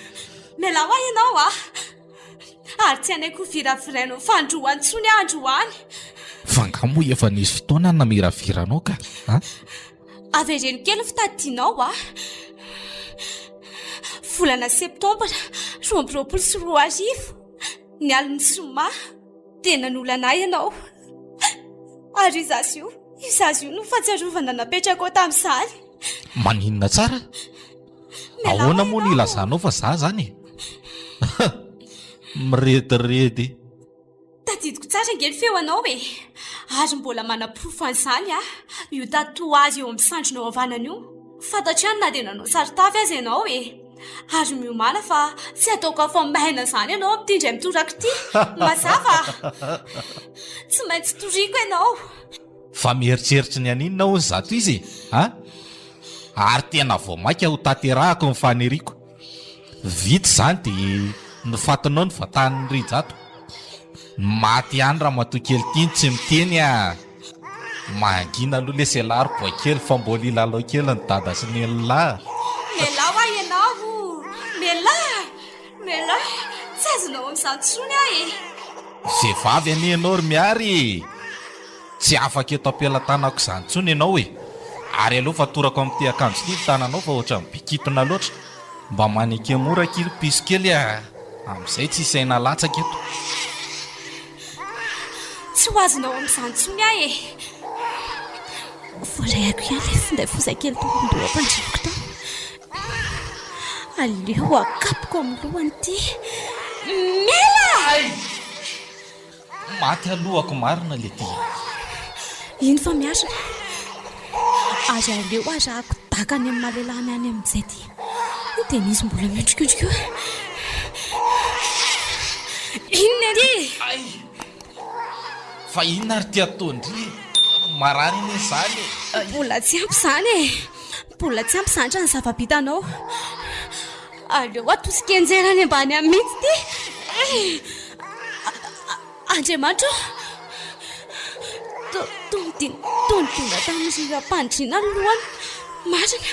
Mialà hoa ianao a! Ary tsy hanaiky ho viravirainao fandroany intsony aho androany. Fa angaha moa efa nisy fotoana namiravira anao ka a? Avereno kely ny fitadidianao a! Volana septambra 2022, ny alin'ny zoma, dia nanolana ahy ianao. Ary io zaza io, io zaza io no fahatsiarovana napetrakao tamin'izany. Maninona tsara? Ahoana moa no ilazanao fa za zany e? Mirediredy. Tadidiko tsara ange ny feo anao e! Ary mbola manaporofo an'izany aho, io tatouage eo amin'ny sandrinao havanana io. Fantatro ihany na dia nanao saron-tavy aza ianao e! Ary miomàna fa tsy ataoko afa-maina izany ianao amin'ity indray mitoraka ity. Mazava? Tsy maintsy toriako ianao. Fa mieritreritry ny haninona hono zato izy e? A? Ary tena vao maika ho tanterahako ny faniriako. Vita izany dia ny fatinao no vantanin'i Rijato. Maty ihany ramatoa kely ity no tsy miteny a! Mangina aloha lesy ialahy ry boay kely fa mbola hilalao kely ny dada sy neny lahy. Mialà hoa ianao o! Mialà! Mialà! Tsy azonao amin'izany intsony aho e! Vehivavy anie ianao ry Miary e! Tsy afaka eto am-pelatanako izany intsony ianao e! Ary aleo fatorako amin'ity akanjo ity ny tananao fa ohatran'ny be kitona loatra. Mba maneke mora akia ry piso kely a! Amin'izay tsy hisy aina latsaka eto. Tsy ho azonao amin'izany intsony aho e! Voarehako ihany ilay finday foza kely tao am-doham-pandriako tao. Aleo akapoko amin'ny lohany ity. Miala! Hay! Maty alohako marina le ty. Iny fa miarina. Ary aleo arahako daka any amin'ny mahalelahany any amin'izay ty. Dia misy mbola miondrikondrika io. Inona ity? Hay! Fa inona ary ty ataon-dry e? Marary anie izany e! Mbola tsy ampy izany e! Mbola tsy ampy izany raha ny zava-bitanao. Aleo atosika hianjera any ambany any mihitsy ity. Andriamanitra ô! Toa nidona tamin'ny riram-pandriana ny lohany. Marina.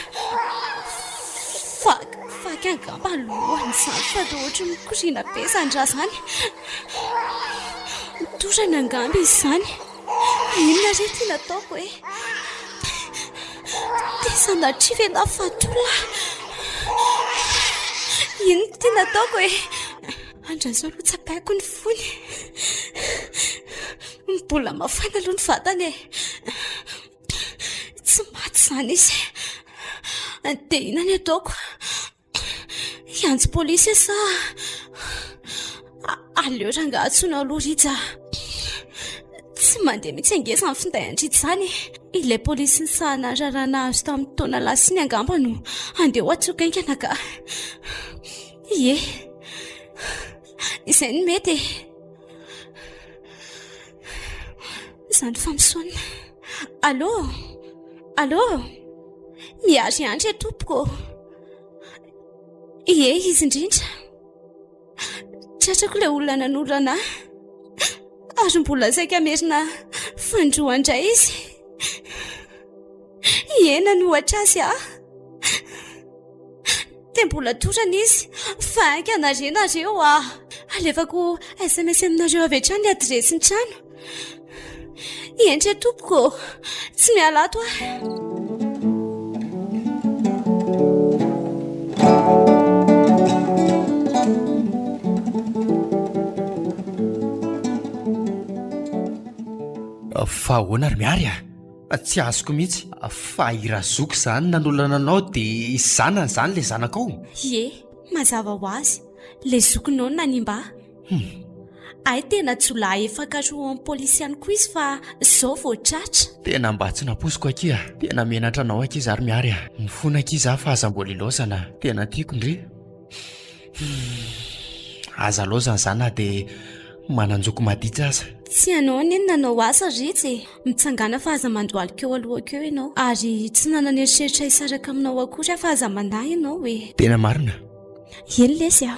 Vaky, vaky angamba ny lohany izany fa toa ohatry ny mikoriana be izany ra izany. Torana angamba izy izany. Inona re ity nataoko e? Ty sanatria ve nahafaty olona? Inona ity nataoko e? Andraso aloha tsapaiko ny fony. Mbola mafana aloha ny vatany e. Tsy maty izany izy. Dia inona ny ataoko? Hiantso polisy aho sa aleo rangahy antsoina aloha Rija a. Tsy mandeha mihitsy ange izany finday an-dRija izany e. Ilay polisy nisahana ny raharaha nahazo tamin'ny taona lasa iny angamba no andeha ho antsoiko haingana ka. Ie, izay no mety e. Izany fa misaona. Allô? Allô? Miary ihany re tompoko ô. Ie, izy indrindra. Tratrako ilay olona nanorana ahy. Ary mbola saika hamerina fanindroany indray izy. Ie, nanohatra azy aho. Dia mbola torana izy. Fa haingana re nareo ah. Alefako sms aminareo avy hatrany ny adiresin'ny trano. Eny re tompoko ô. Tsy miala ato aho. Fa ahoana ry Miary a? Tsy azoko mihitsy. Fa i Razoky izany nanolana anao dia zanany izany ilay zanakao? Ie, mazava ho azy. Ilay zokinao no nanimba ahy. Hum. Hay tena jiolahy efa karohan'ny polisy ihany koa izy fa izao vao tratra. Tena mba tsy nampoiziko akia. Tena menatra anao akia za ry Miary a. Mifona akia za fa aza mbola ilaozana. Tena tiako ndry. Hum. Aza laozana za na dia manan-joko maditra aza. Tsy ianao anie no nanao asa ry Rija e. Mitsangàna fa aza mandohalika eo alohako eo ianao. Ary tsy nanana eritreritra hisaraka aminao akory aho fa aza manahy ianao e. Tena marina? Eny lesy a.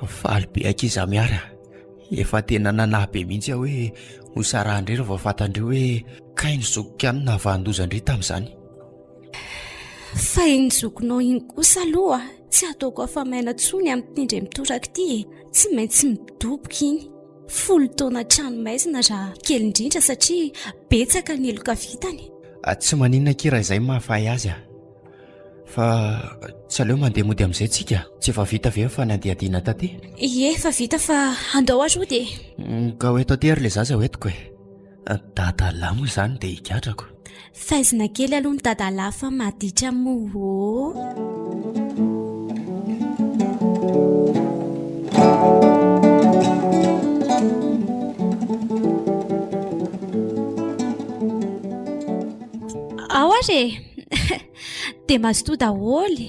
Faly be akia za Miary a! Efa tena nanahy be mihitsy aho hoe ho sarahan-dry raha vao fantan-dry hoe kay ny zokiko ihany no nahavahan-doza an-dry tamin'izany. Fa iny zokinao iny kosa aloha tsy ataoko afa-maina intsony amin'ity indray mitoraka ity e! Tsy maintsy midoboka iny. Folo taona an-tranomaizina raha kely indrindra satria betsaka ny heloka vitany. Tsy maninona akia raha izay no mahafahy azy a! Fa tsy aleo mandeha mody amin'izay tsika? Tsy efa vita ve ny fanadihadiana taty? Ie, efa vita fa andao ary hody e! Ka ho eto aty ary ilay zaza ho entiko e! Dadalahy moa izany dia higadrako. Faizina kely aloha ny dadalahy fa maditra moa ô! Ao ary e! Dia mazotoa daholo.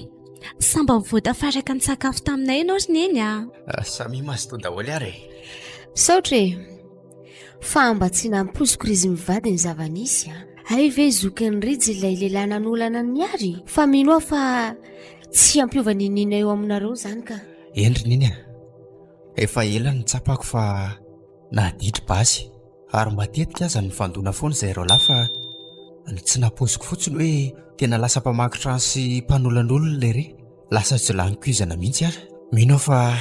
Sambany vao tafaraka nisakafo taminay ianao ry Neny a. Ah, samia mazotoa daholo ary e. Misaotra e. Fa mba tsy nampoiziko ry izy mivady ny zava-nisy a. Hay ve zokin'i Rija ilay lehilahy nanolana an'i Miary? Fa mino aho fa tsy hampiova n'inon'inona eo aminareo izany ka. Eny ry Neny a. Efa ela no tsapako fa naditry basy. Ary matetika aza nifandona foana izay roalahy fa ny tsy nampoiziko fotsiny hoe tena lasa mpamaky trano sy mpanolan'olona lery, lasa jiolahy nikoizana mihitsy ary. Mino aho fa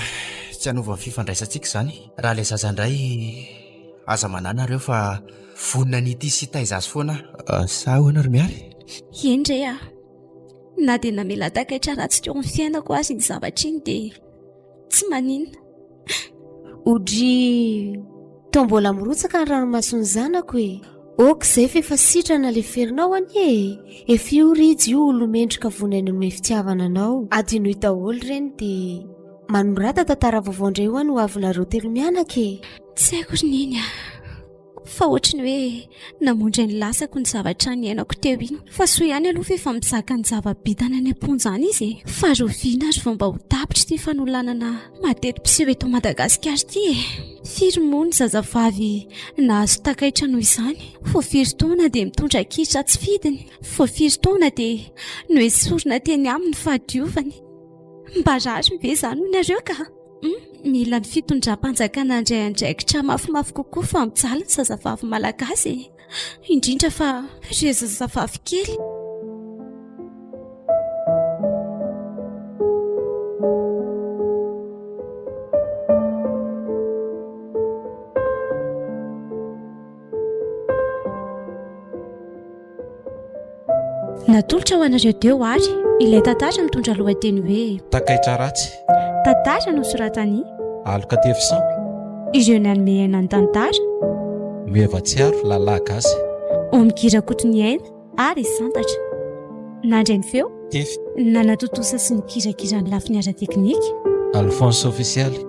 tsy hanova ny fifandraisantsika izany. Raha ilay zaza indray aza manahy nareo fa vonona ny hitia sy hitaiza azy foana aho. Sa ahoana ry Miary? Eny re a! Na dia namela takaitra ratsy teo amin'ny fiainako aza iny zavatra iny dia tsy maninona. Odrii! Toa mbola mirotsaka ny ranomason'ny zanako e! Ok izay f'efa sitrana le ferinao anie e! Efa io Rija io olo-mendrika vonainy hanome fitiavana anao. Adinoy daholo ireny dia manorata tantara vaovao indray hoa ny hoavinareo telomianaka e! Tsy haiko ry Neny a! Fa ohatry ny hoe namonjy ny lasako ny zavatra niainako teo iny. Fa soa ihany aloha fa efa mizaka ny zava-bitany any am-ponja any izy e. Fa rahoviana ary vao mba ho tapitra ity fanolanana mateti-piseho eto Madagasikara ity e? Firy moa ny zazavavy nahazo takaitra noho izany? Vao firy taona dia mitondra kiratra tsy fidiny? Vao firy taona dia noesorina teny aminy ny fahadiovany? Mba rariny ve izany hoy nareo ka? Mila ny fitondram-panjakana handray andraikitra mafimafy kokoa fa mijaly ny zazavavy malagasy e! Indrindra fa ireo zazavavy kely. Natolotra ho anareo teo ary ilay tantara mitondra lohateny hoe Takaitra ratsy. Tantara nosoratan'i Aloka Tefisampy. Ireo nanome aina ny tantara. Meva Tsiaro, Lala Gasy. Omgy Rakotoniaina ary Santatra. Nandray ny feo. Tefy. Nanatontosa sy nikirakira ny lafiny ara-teknika. Alphonse Ofisialy.